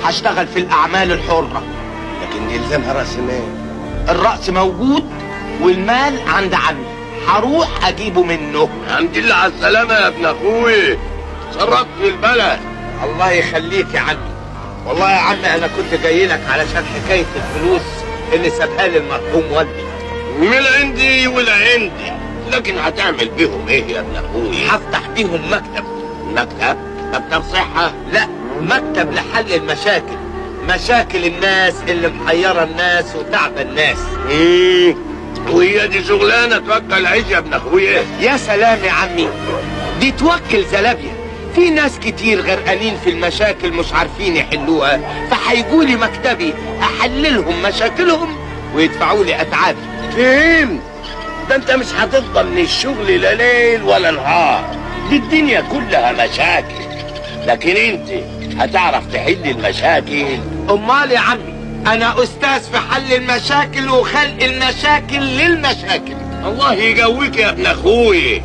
هشتغل في الاعمال الحرة. لكن يلزمها راس مال. الرأس موجود والمال عند عمي، هروح اجيبه منه. الحمد لله على السلامة يا ابن اخوي، شرفت البلد. الله يخليك يا عمي. والله يا عمي انا كنت جاي لك علشان حكاية الفلوس اللي سابها لي المرحوم والدي. من عندي ولا عندي، لكن هتعمل بيهم ايه يا ابن اخوي؟ هفتح بيهم مكتب. مكتب؟ مكتب صحة؟ لا، مكتب لحل المشاكل، مشاكل الناس اللي محيرة الناس وتعب الناس. وهي دي شغلانة توكل عيش يا ابن اخويا؟ يا سلام يا عمي، دي توكل زلابيا. في ناس كتير غرقانين في المشاكل مش عارفين يحلوها، فهيجولي مكتبي احللهم مشاكلهم ويدفعوا لي اتعابي. فهمت. ده انت مش هتفضى من الشغل لا ليل ولا نهار، دي الدنيا كلها مشاكل، لكن انت هتعرف تحل المشاكل. امال يا عمي، انا استاذ في حل المشاكل وخلق المشاكل للمشاكل. الله يقويك يا ابن اخوي.